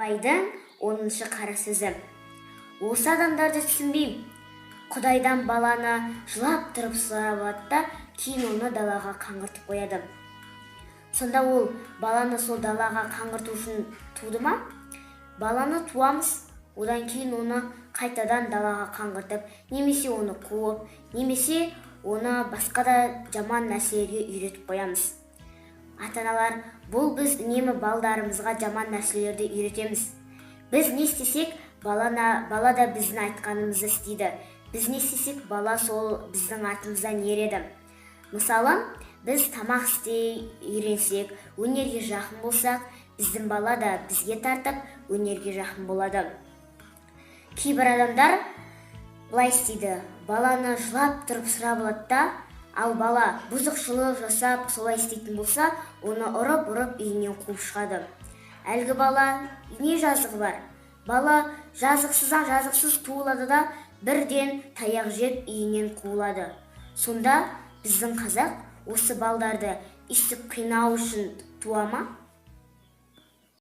Абайдың 10-шы қара сөзі. Осы адамдарды түсінбеймін. Құдайдан баланы жылап тұрып сұрап алады да, кейін оны далаға қаңғыртып қояды. Сонда ол баланы сол далаға қаңғырту үшін туды ма? Баланы туамыз, одан кейін оны қайтадан далаға қаңғыртып, немесе оны қуып, немесе оны басқа да жаман нәрселерге үйретіп қоямыз. Ата-аналар, бұл біз үнемі балдарымызға жаман нәрселерді үйретеміз. Біз не істесек, бала да біздің айтқанымызды істейді. Біз не істесек, бала сол біздің артымыздан ереді. Мысалы, біз тамақ істей үйренсек, өнерге жақын болсақ, біздің бала да бізге тартып, өнерге жақын болады. Кейбір адамдар былай істейді: баланы жылап тұрып сұрап алады да, ал бала бұзықшылық жасап солай істейтін болса, оны ұрып-ұрып үйінен қуып шығады. Әлгі бала не жазығы бар? Бала жазықсыздан жазықсыз туылады да, бірден таяқ жеп үйінен қуылады. Сонда біздің қазақ осы балдарды өйстіп қинау үшін туа ма?